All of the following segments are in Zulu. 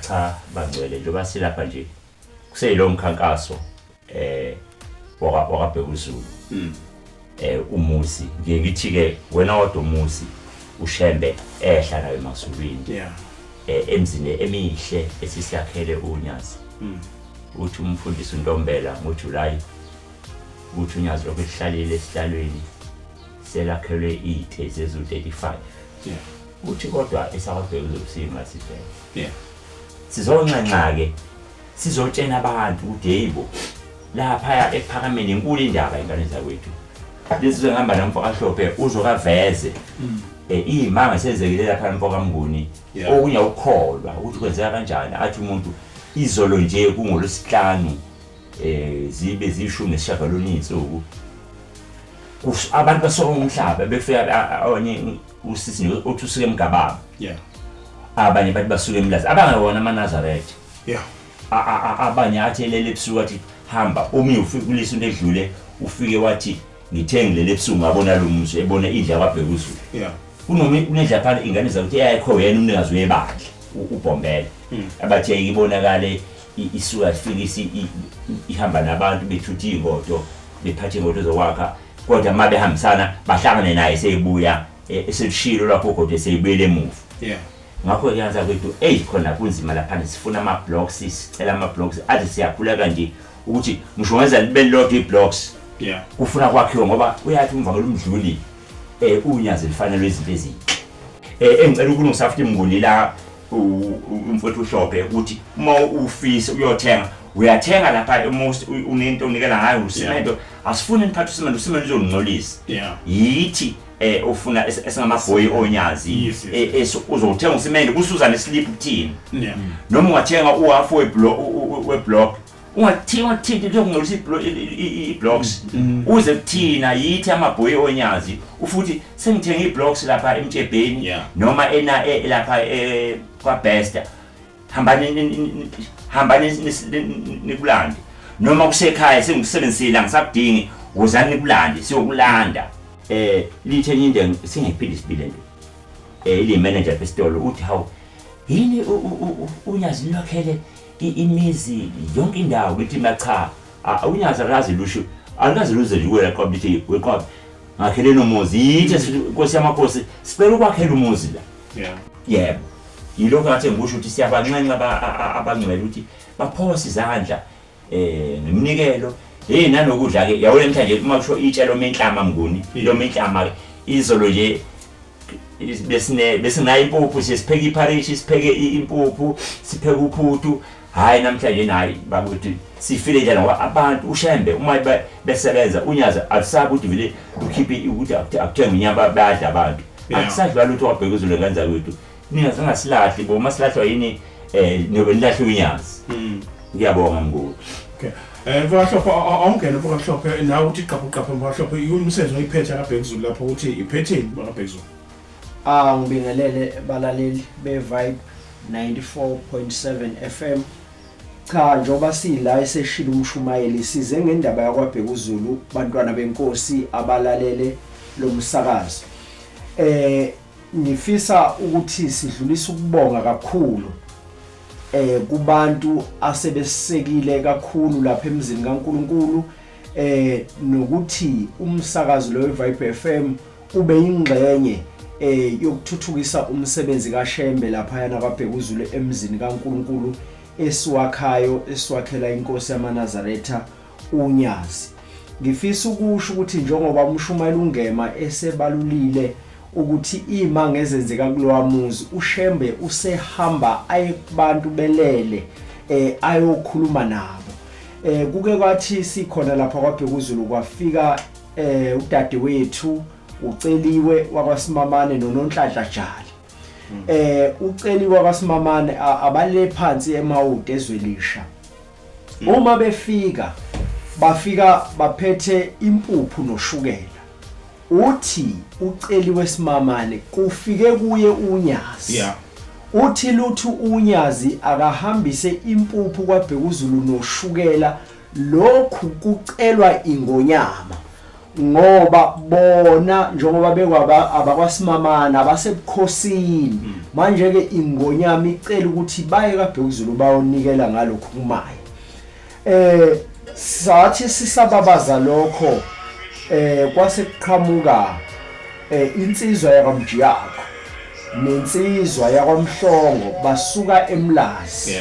Cha bangcwele, njengoba silapha nje kuseyilo mkhankaso wakaBhekuzulu. Umuzi ngiye ngithi ke wena wodwa umuzi uShembe ehla nawe emazulwini. Emzini emihle esisiyakhele uNyazi. Uthi umfundisi uNtombela ngoJuly uthi uNyazi lokho ehlalile esihlalweni selakhelwe iy'tezi eziwu-35. Uthi kodwa esakwaBhekuzulu siyingqasivele. Sizonxenxa-ke sizotshena abantu ukuthi heyibo laphaya ekuphakameni inkulu indaba ingane zakwethu. Lezi ngihamba nomfo kaHlophe uzokaveze iy'manga senzekile lapha mfo kaMnguni. Okunye ukukholwa ukuthi kwenzeka kanjani, athi umuntu izolo nje kungolwesihlanu zibe zishumi nesishagalolunye iy'nsuku abantu basuka umhlaba befika abanye usisi nje uthi usuke emgababa. Abanye bathi basuke eMlazi abangewona amaNazaretha. Abanye athi elele ebusuku athi hamba, omunye ufike kulisa into edlule ufike wathi ngithe ngilele ebusuku ngabona lo muzi, ebona indlu yakwaBhekuzulu. Kunendlu lapha ingane zakuthi eyayikho yena umnikazi webandla uBhombela. Abathi yayibonakale isuka ifike ihamba nabantu bethutha iy'ngodo, bephatha iy'ngodo zokwakha, kodwa uma behambisana bahlangane naye seyibuya eselushilo lapho ugodo eseyibuyele emuva. Ngakho-ke yanza kwethu eyi khona kunzima laphana, sifuna ama-blocks, sicela ama-blocks athi siyakhuleka nje ukuthi ngisho ngenza libe lilodwa i-blocks. Kufuna kwakhiwe ngoba uyathi umvangeli umdluli uNyazi lifanelwe izinto ezinhle. Engicela ukulungisa futhi Mnguni la umfowethu uHlophe ukuthi uma ufisa uyothenga uyathenga lapha uma unento onikela ngayo usimento, asifuni niphathe usimento, usimento uzongcolisa. Yithi ufuna esingamabhoyi oNyazi, uzothenga usimende kusuza neslip kuthina. Noma ungathenga uhalf weblock ungathinti ungathinti kuyongcolisa i-blocks uze kuthina, yithi amabhoyi oNyazi ufuthi sengithenga i-blocks lapha emtshebheni noma ena lapha kwaBesta, hambani hambani nikulande, noma kusekhaya sengikusebenzisile angisakudingi, wozani nikulande siyokulanda. Lithe enye into singayiphindi isibili nje, ili manager esitolo uthi hawu yini uNyazi lwakhele imizi yonke indawo, ngithi mina cha, uNyazi akazi lusho alikaze luze nje kuwela qobe lithi weqobe ngakheleni umuzi, yithi Nkosi yamakhosi sicela ukwakhela umuzi la. Yebo, yilokho ngathi ngikusho ukuthi siyabanxenxa abangcwele ukuthi baphose izandla ngeminikelo hey nanokudla ke yabona namhlanje uma kusho itshe lomenhlama Mnguni lomenhlama ke izolo nje besine besinayo impuphu sipheke ipharishi sipheke impuphu sipheke uphuthu, hayi namhlanje nayi bakuthi sifile njalo ngoba abantu uShembe uma besebenza uNyazi akusabi ukuthi vele ukhiphe ukuthi akuthenge inyama bayadla abantu, akusadliwa lutho kwaBhekuzulu ngenza kwethu nina singasilahli bo masilahlwa yini nobe nilahle uNyazi. Ngiyabonga Mnguni. Okay. Mfokahlophe awungena Mfokahlophe nawe uthi qaphu qaphu Mfokahlophe umsebenzi oyiphethe kaBhekuzulu lapho ukuthi iphetheni bakaBhekuzulu. Ngibingelele balaleli be Vibe 94.7 FM. Cha njengoba sila eseshila umshumayeli size ngendaba yakwaBhekuzulu bantwana benkosi abalalele lomsakazo. Ngifisa ukuthi sidlulise ukubonga kakhulu kubantu asebesekile kakhulu lapha emzini kaNkuluNkulu nokuthi umsakazo lo Vibe FM ube ingxenye yokuthuthukisa umsebenzi kaShembe lapha yana kwaBhekuzulu emzini kaNkuluNkulu esiwakhayo esiwakhela inkosi yamaNazaretha uNyazi. Ngifisa ukusho ukuthi njengoba umshumayeli uNgema esebalulile ukuthi imanga ezenzeka kulowa muzi uShembe usehamba aye kubantu belele ayokhuluma nabo. Kuke kwathi sikhona lapha kwaBhekuzulu kwafika udadewethu uCeliwe wakwaSimamane noNonhlanhla Jali. uCeliwe wakwaSimamane abale phansi eMawuti eZwelisha. Uma befika bafika baphethe impuphu noshukela. Uthi uCeliwe Simamane kufike kuye uNyazi. Uthi luthu uNyazi akahambise impuphu kwaBhekuzulu noshukela, lokhu kucelwa ingonyama. Ngoba bona njengoba bekwaba abakwasimamana abasebukhosini, manje ke ingonyama icela ukuthi baye kaBhekuzulu bayonikela ngalokhu kumaya. Sathi sisababaza lokho kwase kuqhamuka insizwa yakwaMjiyakho nensizwa yakwaMhlongo basuka eMlazi.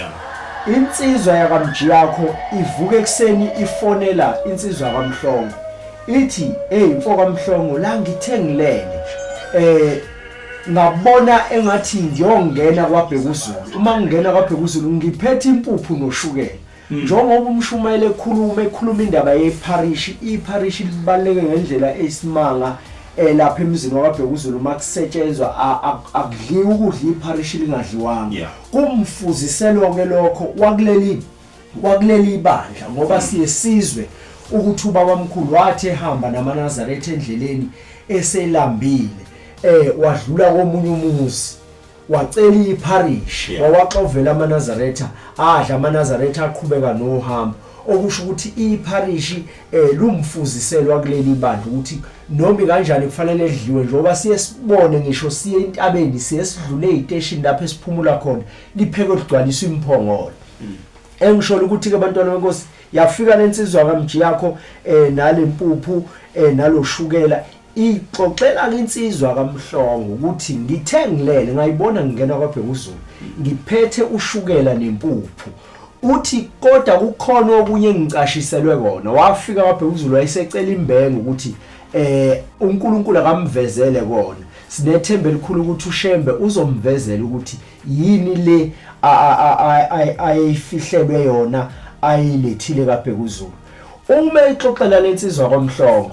Insizwa yakwaMjiyakho ivuka ekuseni ifonela insizwa yakwaMhlongo ithi, "Hey mfo kaMhlongo, la ngithe ngilele ngabona engathi ngiyongena kwaBhekuzulu. Uma ngingena kwaBhekuzulu ngiphethe impuphu noshukela." Njengoba umshumayeli ekhuluma indaba yepharishi, ipharishi libaluleke ngendlela eyisimanga lapha emzini wakwaBhekuzulu. Uma kusetshenzwa akudliwa ukudla ipharishi lingadliwanga. Kumfuziselwa ke lokho wakuleli ibandla, ngoba siye sizwe ukuthi ubaba mkhulu wathi ehamba namaNazaretha endleleni eselambile, wadlula komunye umuzi wacela ipharishi, wawaxovela amaNazaretha, adla amaNazaretha, aqhubeka nohambo. Okusho ukuthi ipharishi lumfuziselwa kuleli bandla ukuthi noma kanjani kufanele edliwe, njengoba siye sibone ngisho siye entabeni, siye sidlule eziteshini lapho esiphumula khona, lipheke ligcwaliswa imphongolo. Engisho ukuthi ke bantwana benkosi, yafika lensizwa kaMjiyakho nalempuphu naloshukela, ixoxela insizwa kaMhlongo ukuthi ngithe ngilele ngayibona ngingena kwaBhekuzulu ngiphethe ushukela nempuphu. Uthi kodwa kukhona okunye engicashiselwe kona. Wafika kwaBhekuzulu wayesecela imbengo ukuthi uNkulunkulu akamvezele kona. Sinethemba elikhulu ukuthi uShembe uzomvezela ukuthi yini le ayifihlelwe yona ayilethile kaBhekuzulu. Uma ixoxela lensizwa kwaMhlongo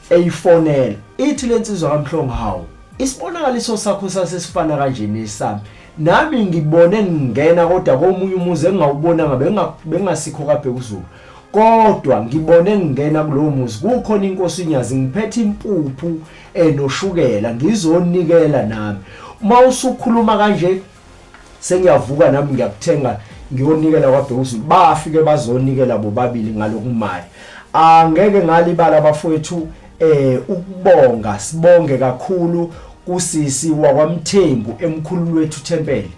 eyifonela, ithi lensizwa kaMhlongo, "Hawu, isibonakaliso sakho sasesifana kanje nesami. Nami ngibone ngingena kodwa komunye umuzi engingawubonanga, bengasikho kaBhekuzulu, kodwa ngibone ngingena kulowo muzi kukhona inkosi uNyazi, ngiphethe impuphu enoshukela, ngizonikela nami. Uma usukhuluma kanje sengiyavuka nami ngiyakuthenga ngiyonikela kwaBhekuzulu." Bafike bazonikela bobabili ngalokumali. Angeke ngalibala abafowethu ukubonga, sibonge kakhulu kusisi wakwaMthembu emkhulu wethu Thempele,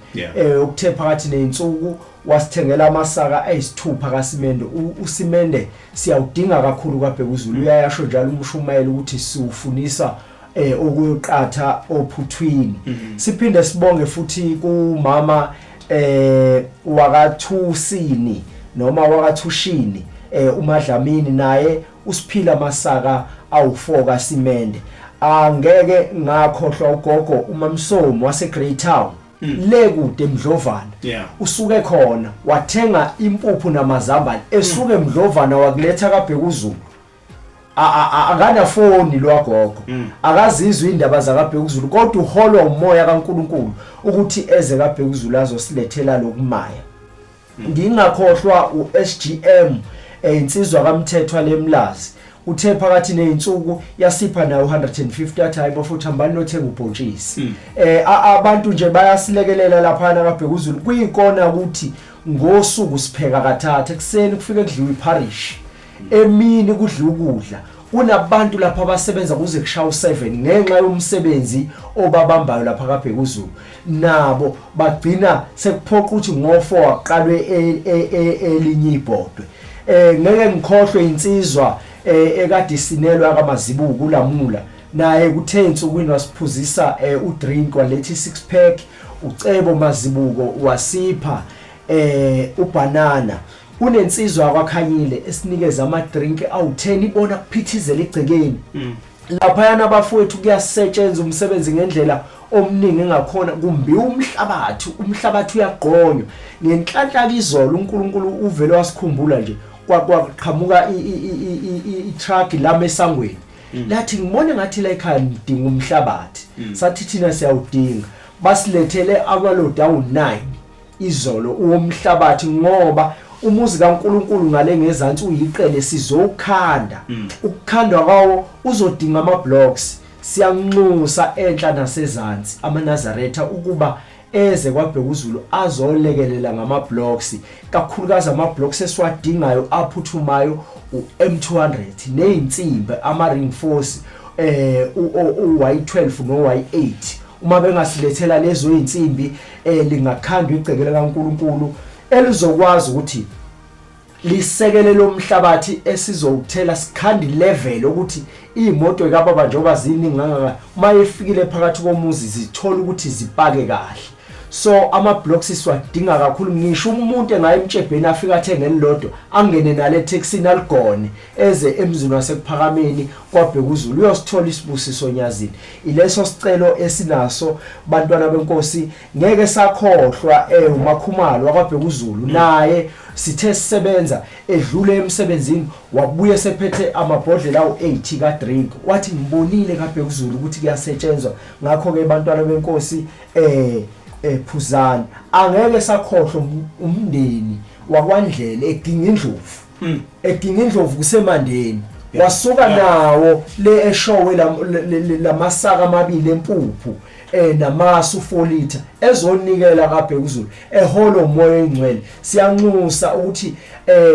ukuthe phakathi nezinsuku wasithengela amasaka ayisithupha kasimende. Usimende siyawudinga kakhulu kwaBhekuzulu, uyayasho njalo umshumayeli ukuthi siwufunisa okuyoqatha ophuthwini. Siphinde sibonge futhi kumama wakaThusini noma wakaThushini, uMadlamini, naye usiphila amasaka awu4 kasimende. Angeke ngakhohlwa ugogo uMamsomi wase Greytown, le kude eMdlovana, usuke khona wathenga impuphu namazambane, esuke eMdlovana wakuletha kaBhekuzulu. Akanafoni lwagogo, akazizwe indaba zakaBhekuzulu, kodwa uholwa umoya kaNkuluNkulu ukuthi eze kaBhekuzulu azosilethela lokumaya. Ngingakhohlwa uSGM, insizwa kaMthethwa lemlazi, uthe phakathi nezinsuku yasipha nayo 150, athi hayi bafuthu hambani nothenga ubhontshisi. Abantu nje bayasilekelela lapha kaBhekuzulu. Kuyikona ukuthi ngosuku sipheka kathathu, ekuseni kufike kudliwa ipharishi, emini kudliwa ukudla. Kunabantu lapha abasebenza kuze kushaya u7 ngenxa yomsebenzi obabambayo lapha kaBhekuzulu, nabo bagcina sekuphoqa ukuthi ngo4 aqalwe elinye ibhodwe. Ngeke ngikhohlwe insizwa ekade isinelwa kaMazibuko uLamula, naye kuthe ensukwini wasiphuzisa udrink, waletha i6 pack. Ucebo Mazibuko wasipha ubanana. Kunensizwa akwakhanyile esinikeza ama drink awu10, ibona kuphithizela igcekeni laphayana. Abafowethu, kuyasetshenzwa umsebenzi ngendlela omningi engakhona, kumbiwa umhlabathi, umhlabathi uyagqonywa. Ngenhlanhla izolo uNkulunkulu uvele wasikhumbula nje, kwaqhamuka i-truck lami esangweni, lathi ngibone ngathi la ekhaya nidinga umhlabathi. Sathi thina siyawudinga, basilethele amalodi awu9 izolo uwomhlabathi, ngoba umuzi kaNkuluNkulu ngale ngezansi uyiqele, sizowukhanda. Ukukhandwa kwawo uzodinga ama blocks. Siyanxusa enhla nasezansi amaNazaretha ukuba eze kwaBhekuzulu azolekelela ngama-blocks, kakhulukazi ama-blocks esiwadingayo aphuthumayo u-M200 nezinsimbi, ama-ring force, u-Y12 no-Y8. Uma bengasilethela lezo zinsimbi, lingakhandwa igceke likaNkulunkulu elizokwazi ukuthi lisekele lomhlabathi esizowuthela, sikhandi level ukuthi imoto kababa njengoba ziningi kangaka, uma ifikile phakathi komuzi zithola ukuthi zipake kahle. So ama blocks siwadinga kakhulu. Ngisho umuntu engaye emtshebheni afika athenge elilodwa, angene nale taxini, aligone, eze emzini waseKuphakameni kwaBhekuzulu, uyosithola isibusiso Nyazini. Ileso sicelo esinaso, bantwana benkosi. Ngeke sakhohlwa uMakhumalo wakwaBhekuzulu, naye sithe sisebenza edlule emsebenzini, wabuye sephethe amabhodlela awu-8 ka-drink, wathi ngibonile kaBhekuzulu ukuthi kuyasetshenzwa. Ngakho-ke bantwana benkosi, phuzani. Angeke sakhohlwa umndeni wakwaNdlela eGingindlovu. EGingindlovu kuseMandeni, wasuka nawo le eshowe lamasaka amabili empuphu namasu 4 liter ezonikela kaBhekuzulu eholo umoya oyingcwele. Siyanxusa ukuthi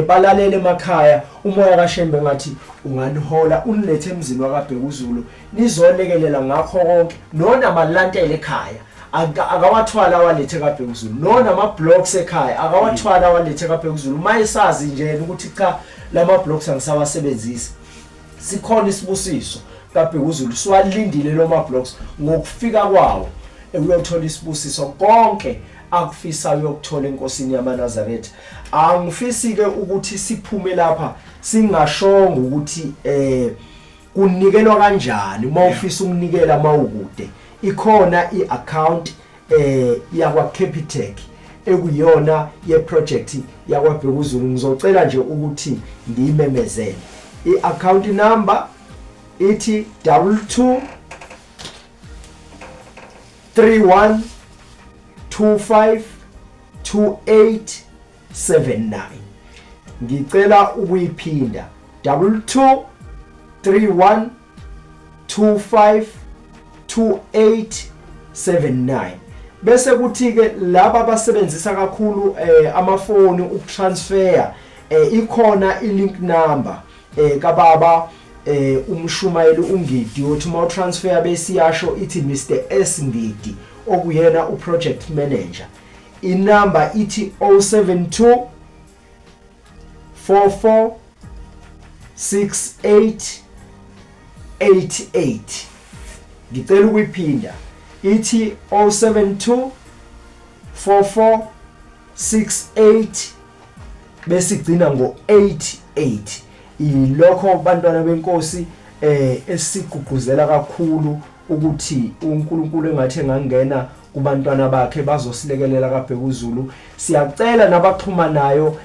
balalele emakhaya, umoya kaShembe ngathi unganihola unilethe emzini wakaBhekuzulu nizolekelela ngakho konke. Nona malantela ekhaya akawathwala awalethe kaBhekuzulu, nona ama blocks ekhaya akawathwala awalethe kaBhekuzulu. Uma esazi nje ukuthi cha, lama blocks angisawasebenzisi, sikhona isibusiso kaBhekuzulu, siwalindile lo ma blocks. Ngokufika kwawo uyothola isibusiso, konke akufisayo uyokuthola enkosini yamaNazaretha. Angifisi ke ukuthi siphume lapha singashongo ukuthi kunikelwa kanjani. Uma ufisa ukunikela mawukude, ikhona iaccount yakwa Capitec ekuyona ye project yakwaBhekuzulu. Ngizocela nje ukuthi ngiyimemezele i-account number, ithi 22 31 25 28 79. Ngicela ukuyiphinda, 22 31 25 28 79. Bese kuthi ke laba abasebenzisa kakhulu amafoni ukutransfer, ikhona i-link number kababa umshumayeli uNgidi, uthi uma utransfer besiyasho ithi Mr S Ngidi, okuyena uproject manager. Inamba ithi 072 44 68 88. Ngicela ukuyiphinda, ithi 072 44 68 bese igcina ngo88. Ilokho bantwana benkosi esigqugquzela kakhulu ukuthi uNkulunkulu engathi engangena kubantwana bakhe bazosilekelela kaBhekuzulu. Siyacela nabaxhumanayo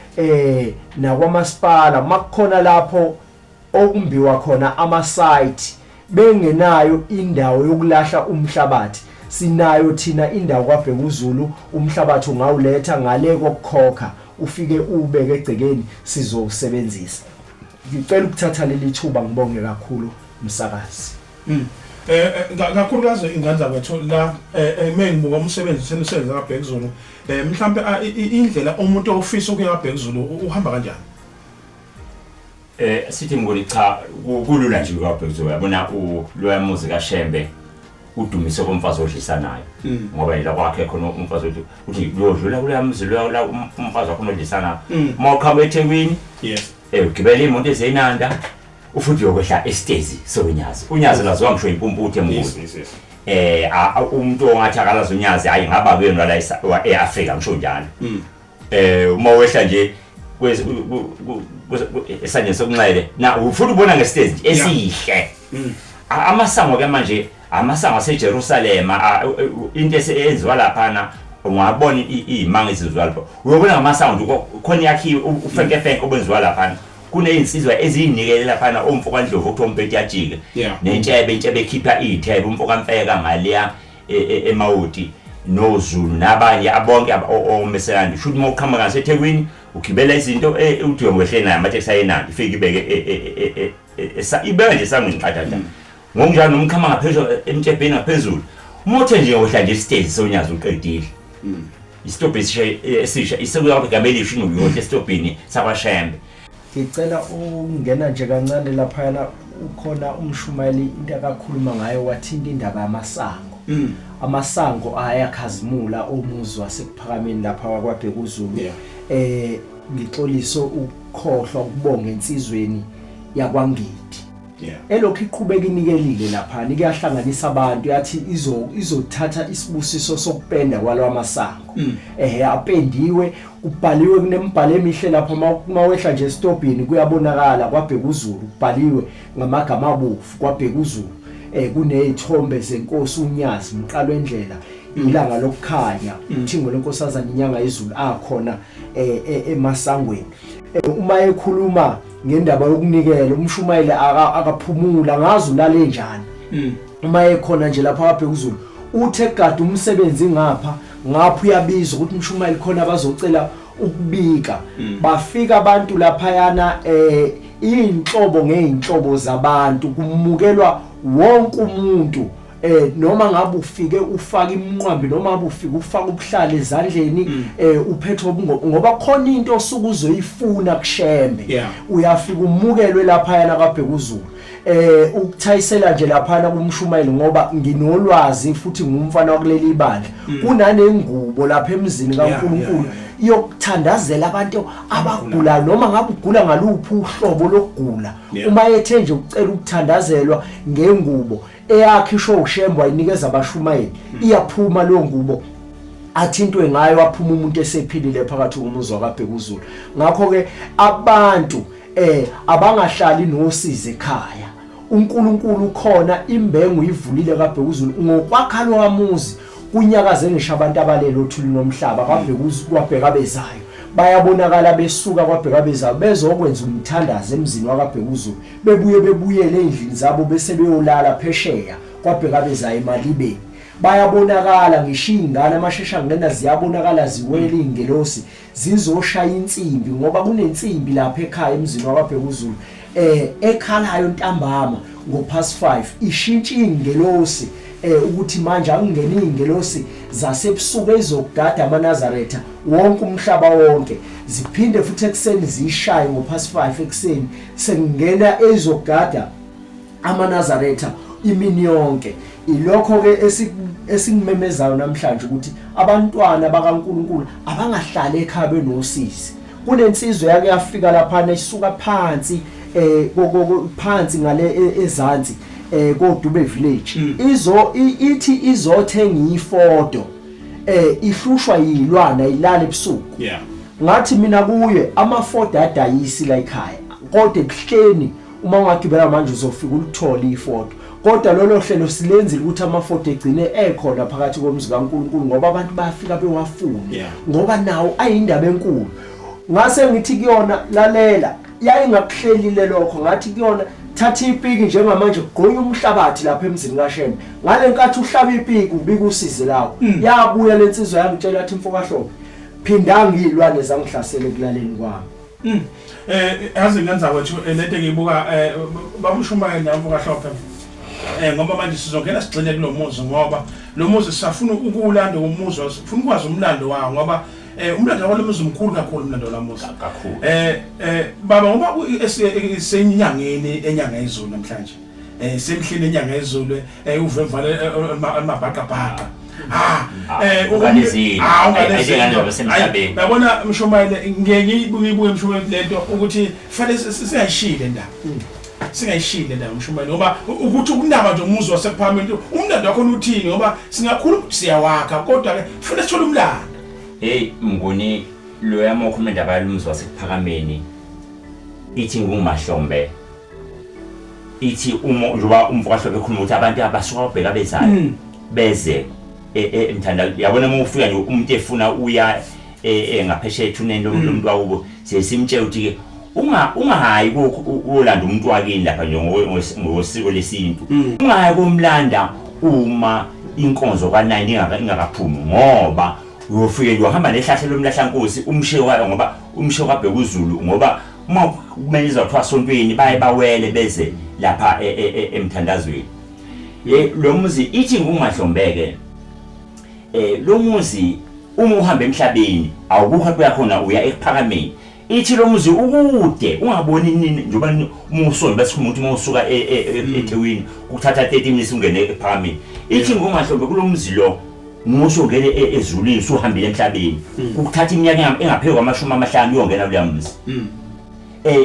nakwamasipala, makukhona lapho okumbiwa khona ama site bengenayo indawo yokulahla umhlabathi, sinayo thina indawo kwaBhekuzulu. Umhlabathi ungawuletha ngale kokukhokha, ufike ubeke egcekeni, sizowusebenzisa. Ngicela ukuthatha leli thuba ngibonge kakhulu, msakazi. Kakhulukazi ingane zakwethu la, mengibuka umsebenzi senisebenza kaBhekuzulu, mhlambe indlela umuntu ofisa ukuya kaBhekuzulu uhamba kanjani? Sithi Mnguni, cha, kulula nje kwaBhekuzulu. Yabona loya muzi kaShembe udumise komfazi odlisanayo, ngoba yila kwakhe khona umfazi uthi uyodlula kuloya muzi loya la umfazi wakho odlisanayo. Uma uqhamuka eThekwini, ugibela imoto ezeNanda, ufuthi uyokwehla esitezi soNyazi. UNyazi laziwa ngisho impumputhe, Mnguni. yes yes yes Umuntu ongathi akalazi uNyazi, hayi, ngaba kuyena la eAfrika, ngisho njalo. Uma wehla nje esandleni sokunxele na ufuna ubona ngesitezi nje esihle. Amasango ke manje, amasango aseJerusalema, into eyenziwa laphana ungabona iy'manga ezenziwa lapho. Uyobona ngamasango nje khona yakhiwe ufenkefenke obenziwa laphana. Kuneyinsizwa eziyinikele laphana, omfo kaNdlovu okuthiwa umpeti yajike nentshebe, intshebe ekhipha iy'thebe, umfo kaMfeka ngaleya eMawoti, noZulu nabanye abonke omeselandi. Shuthi uma uqhamuka ngaseThekwini ugibela izinto, uthi uyongwehle nayo amatekisi ayenandi, ifike ibeke ibeke nje esangweni qathatha. Ngokunjalo noma uqhama ngaphezulu emtshebheni ngaphezulu, uma uthe nje wehla nje isitezi soNyazi uqedile. Isitobhi esisha esisha isekuya igama elisha inuku yonke esitobhini sakwaShembe. Ngicela ukungena nje kancane laphayana ukhona umshumayeli into akakhuluma ngayo wathinta indaba yamasango. Amasango ayakhazimula omuzi wasekuphakameni lapha kwaBhekuzulu. Ngixoliso ukukhohlwa ukubonga ensizweni yakwaNgidi. Elokhu iqhubeka inikelile laphana kuyahlanganisa abantu yathi izothatha isibusiso sokupenda kwalwamasango. Apendiwe kubhaliwe kunemibhalo emihle lapha mawehla nje esitobhini kuyabonakala kwaBhekuzulu kubhaliwe ngamagama abovu kwaBhekuzulu. Kunezithombe zenkosi uNyazi umqalo wendlela ilanga lokukhanya uthingo lenkosazana inyanga yezulu akhona emasangweni. Uma ekhuluma ngendaba yokunikela umshumayeli akaphumula ngazi ulale njani. Uma ekhona nje lapha kwaBhekuzulu uthe gada umsebenzi ngapha ngapha uyabizwa ukuthi umshumayeli khona bazocela ukubika. Bafika abantu laphayana inhlobo ngeinhlobo zabantu kumukelwa wonke umuntu. Noma ngabe ufike ufaka imnqwambi noma ngabe ufike ufaka ubuhlali ezandleni uphethe ngoba khona into osuke uzoyifuna kuShembe. Uyafika umukelwe laphayana kwaBhekuzulu. Ukuthayisela nje laphana kumshumayeli ngoba nginolwazi futhi ngumfana wakuleli ibandla. Kunanengubo lapha emzini kaNkuluNkulu iyokuthandazela abantu abagula noma ngabe ugula ngaluphi uhlobo lokugula. Uma ethe nje ucela ukuthandazelwa ngengubo eyakhishwa uShembe wayinikeza abashumayeli iyaphuma leyo ngubo athintwe ngayo aphuma umuntu esephilile phakathi komuzi wakwaBhekuzulu. Ngakho ke abantu abangahlali nosizi ekhaya. uNkulunkulu ukhona, imbengu ivulile kaBhekuzulu ngokwakha lwamuzi kunyakaze ngisho abantu abalele othuli nomhlaba kwaBhekuzulu kwabhekabezayo. Bayabonakala besuka kwabhekabezayo bezokwenza umthandazo emzini wakwaBhekuzulu bebuye bebuyele endlini zabo bese beyolala phesheya kwabhekabezayo emalibeni. Bayabonakala ngisho izingane amashesha ngena ziyabonakala ziwela izingelosi zizoshaya insimbi ngoba kunensimbi lapha ekhaya emzini wakwaBhekuzulu ekhalayo ntambama ngo past 5 ishintsha ingelosi ukuthi manje akungena izingelosi zasebusuku ezokugada amaNazaretha wonke umhlaba wonke ziphinde futhi ekseni zishaye ngo past 5 ekseni sengena ezogada amaNazaretha imini yonke. Ilokho ke esikumemezayo namhlanje ukuthi abantwana bakaNkuluNkulu abangahlali ekhaya benosizi. Kunensizwe yake yafika lapha isuka phansi phansi ngale ezansi koDube village ithi izothenga ifodo ihlushwa yilwana ilala ebusuku. Ngathi mina kuye amafodo adayisi la ekhaya kodwa ebuhleni uma ungagibela manje uzofika ulithole ifodo. Kodwa lolo hlelo silenzile ukuthi amafodo egcine ekhona phakathi komzi kaNkuluNkulu ngoba abantu bayafika bewafune ngoba nawo ayindaba enkulu. Ngase ngithi kuyona lalela yayingakuhlelile lokho ngathi kuyona thatha ipiki njengamanje gqonya umhlabathi lapha emzini kaShembe ngalenkathi uhlaba ipiki ubika usizi lawo. Yabuya lensizwa yangitshela athi mfokaHlophe phindanga izilwane zangihlasela ekulaleni kwami. Yazi ngenza kwethu lento engiyibuka babushumayeli namfokaHlophe ngoba manje sizongena sigxile kulomuzi ngoba lo muzi sisafuna ukuwulanda umuzi sifuna ukwazi umlando wawo ngoba umlando walo muzi mkhulu kakhulu umlando walo muzi kakhulu. Baba ngoba senyangeni enyanga yezulu namhlanje semhleni enyanga yezulu uvemvale amabhaqabhaqa yabona mshumayeli ngeke ngiyibuke mshumayeli lento ukuthi fanele singayishile ndaba singayishile ndaba mshumayeli ngoba ukuthi ukunaba nje umuzi waseParliament umlando wakho uthini ngoba singakhuluma siyawakha kodwa ke fanele sithole umlando. Hey Mnguni lo yami okhuluma indaba yalomzi waseKuphakameni ithi nguMahlombe ithi uma njengoba umfokaHlophe ekhuluma ukuthi abantu abasuka babheka bezayo beze emthanda yabona uma ufika nje umuntu efuna uya ngaphesheya ethuneni lomuntu wakubo siye simtshela ukuthi ke ungahayi uyolanda umuntu wakini lapha nje ngosiko lesintu ungahayi komlanda uma inkonzo ka9 ingakaphumi ngoba uyofike nje uhamba nehlahla lomlahlankosi umshiye wayo ngoba umshiye kwaBhekuzulu ngoba uma kumele izothiwa sontweni baye bawele beze lapha emthandazweni. Lo muzi ithi nguMahlombeke lo muzi Uma uhamba emhlabeni awukho lapho uyakhona, uya ekuphakameni. Ithi lo muzi ukude ungaboni nini, njengoba uma usonto basikhuluma ukuthi uma usuka eThekwini kuthatha 30 minutes ungene ekuphakameni. Ithi ngomahlombe kulo muzi lo musu ungene ezulwini usuhambile emhlabeni, kukuthatha iminyaka engaphezu kwamashumi 50 uyongena kuleya muzi.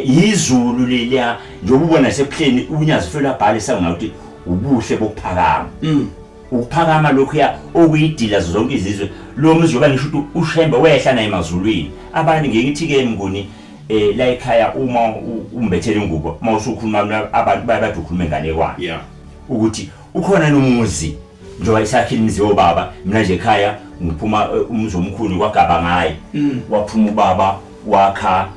Yizulu leliya, njengoba ubona sebuhleni uNyazi fela bhale sanguna ukuthi ubuhle bokuphakama. Ukuphakama lokhuya okuyidila zonke izizwe. Lo muzi njengoba ngisho ukuthi uShembe wehla naye emazulwini. Abantu ngeke ngithi-ke Mnguni, la ekhaya uma umbethele ingubo, uma usukhuluma abantu baye bathi ukhuluma inganekwane. Ukuthi ukhona nomuzi njengoba isakhile imizi yobaba. Mina nje ekhaya ngiphuma umuzi omkhulu kwagaba ngaye. Waphuma ubaba wakha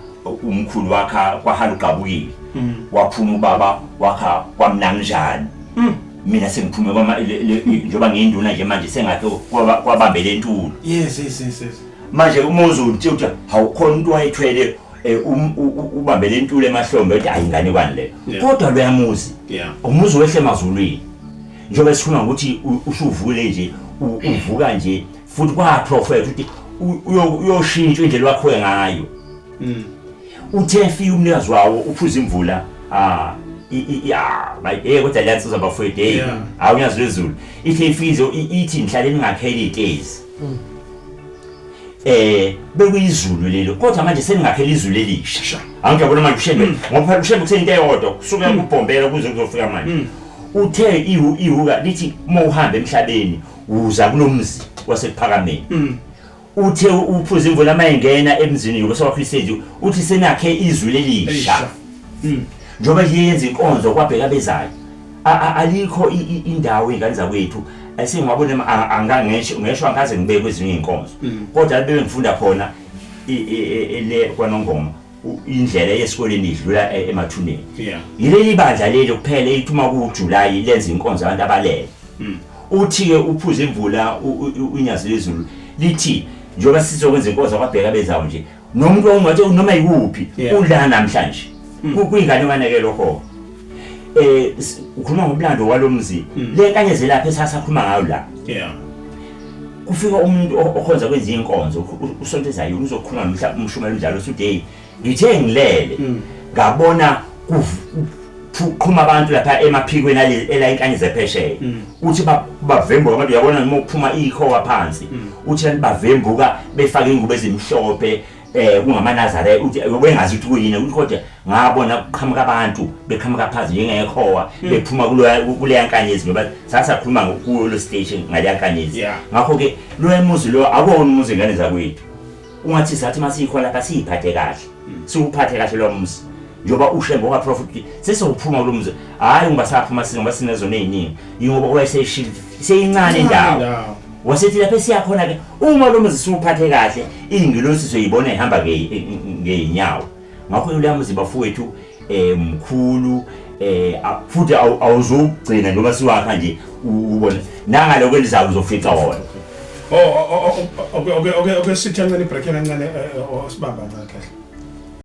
umkhulu wakha kwahala ugqabukile. Waphuma ubaba wakha kwamnangjani. Mina sengiphume kwama njengoba ngiyinduna nje manje sengakhe kwabambele entulo. Yes yes yes yes. Manje umuzi uthi uthi awukhona umuntu wayethwele ubambele entulo emahlombe, uthi hayi ingane kwani le. Kodwa lo yamuzi. Umuzi wehle emazulwini. Njengoba sikhuluma ukuthi usuvule nje uvuka nje futhi kwaprofetha ukuthi uyoshintsha indlela wakhiwe ngayo. Uthe efika umnikazi wawo uphuza imvula, kodwa le nsizwa bafowethu, hey, hawu uNyazi lwezulu. Ithe ifizo ithi ngihlale ningakhela iy'tezi. Bekuyizulu lelo, kodwa manje seningakhela izulu elisha. Angiyabona manje uShembe, ngoba phela uShembe kuseyinto eyodwa kusuka kubhombela kuze kuzofika manje. Uthe ihuka lithi uma uhamba emhlabeni uza kulomzi wasekuphakameni. Uthe uphuza imvula mayingena emzini yoba sewakho uthi senakhe izwi lelisha. Njengoba yenza inkonzo kwabheka bezayo. Alikho indawo ingane zakwethu esengwabona angangesho ngesho angikaze ngibeke kwezinye inkonzo. Kodwa bebe ngifunda khona le kwaNongoma indlela yesikoleni idlula emathuneni. Yileli bandla leli kuphela elithi uma kuJuly lenza inkonzo abantu abalele. Uthi ke uphuza imvula uNyazi lwezulu lithi njengoba sizokwenza inkonzo kwabheka bezawo nje nomuntu ongathi noma yikuphi ula namhlanje. Kuyingane kwaneke lokho. Ukhuluma ngomlando walomzi le nkanyezi lapha esasakhuluma ngayo la. Kufika umuntu okhonza kwenza inkonzo usonto ezayo uzokhuluma nomhla umshumela umdlalo uthi hey ngithe ngilele ngabona kuqhuma abantu lapha emaphikweni ale ela inkanyezi ephesheya. Uthi bavembuka abantu, uyabona noma uphuma ikhowa phansi. Uthi abantu bavembuka befaka ingubo ezimhlophe, kungamanazare, uthi bengazi ukuthi kuyini, uthi kodwa ngabona kuqhamuka abantu beqhamuka phansi njengekhowa bephuma kuleya nkanyezi, ngoba sasakhuluma kuyo lo station ngaleya nkanyezi. Ngakho ke lo muzi lo akuwona umuzi ingane zakwethu. Ungathi sathi masikhona lapha siyiphathe kahle, siwuphathe kahle lo muzi. Njengoba uShembe waprofit sesewuphuma kulo muzi, hayi ngoba saphuma ngoba sinezona eziningi, yingoba wayeseshile seyincane indawo. Wasethi lapha esiyakhona ke uma lo muzi siwuphathe kahle ingilosi soyibona ihamba ngeenyawo. Ngakho lo muzi bafowethu mkhulu, futhi awuzugcina njengoba siwakha nje ubona nangaloko elizayo uzofica wona. Oh, okay, sithi kancane ibreak kancane, osibamba kancane kahle.